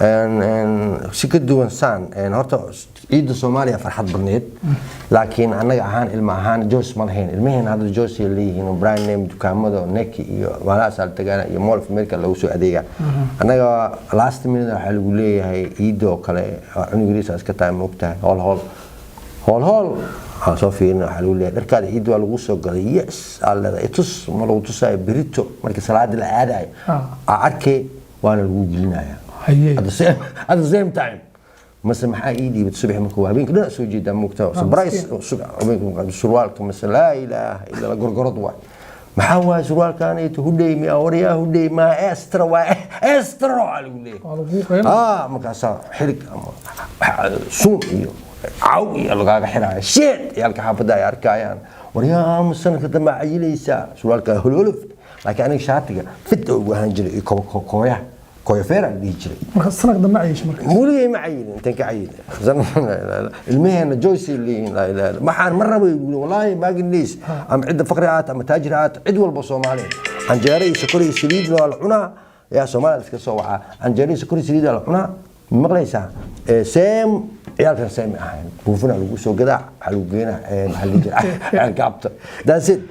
Si ka duwan saan horta ciidda Soomaaliya farxad badneed, laakiin annaga ahaan, ilma ahaan, choice ma lahayn. Ilmaheen hadda choice ay leeyihiin oo brand name dukaamada oo Nike iyo maalahaas la tagaan iyo Mall of America lagu soo adeegaa. Annaga last minute waxaa lagu leeyahay ciidda oo kale oo cunug yariis iska tahay, ma ogtahay, hool hool hool hool aan soo fiirin, waxaa lagu leeyahay dharkaada ciidda waa lagu soo gaday. Yes, aa leedahay, itus. Ma lagu tusaayo, berito markii salaada la aadayo aa arkay, waana lagu gelinayaa. At the same time mase maxaa ii dhiibat subax markuu habeenka dhan soo jeedaa, moogtaa, surprise subax habeenka surwaalka mase laa ilaaha illa la gorgorad waay. Maxaa waaye surwaalkan ito? Hudhey miya? Waryaa, hudhey maa, extra waa, extra waa lagu leeyahay. Waa lagu qeyn. Markaasaa xirig ama suun iyo caw iyo lagaaga xiraayo sheed, ciyaalka xaafadda ay arkayaan. Waryaa, ma sanadka dambe cayilaysaa surwaalka hololof. Laakiin aniga shaatiga fit ugu ahaan jiray iyo kooyaha kooyofeera la dhihi jiray. Marka sanadka dambe cayisha marka? Weligay ma cayilin, intaan ka cayilin. Ilmaheena choice ay leeyihiin. Laa ilaaha illa waxaan ma rabo yidhi. Wallaahi, back in days, ama cidda faqri ahaata ama taajir ahaata, cid walba Soomaali canjeero iyo sokor iyo saliid waa la cunaa. Yaa Soomaaliya iska soo wacaa, canjeero iyo sokor iyo saliid waa la cunaa, ma maqlaysaa? Same ciyaalkan same ahayn. Buufina lagu soo gadaa, waxaa lagu geenaa, maxaa la dhihi jiray, ceelkaabta. That's it.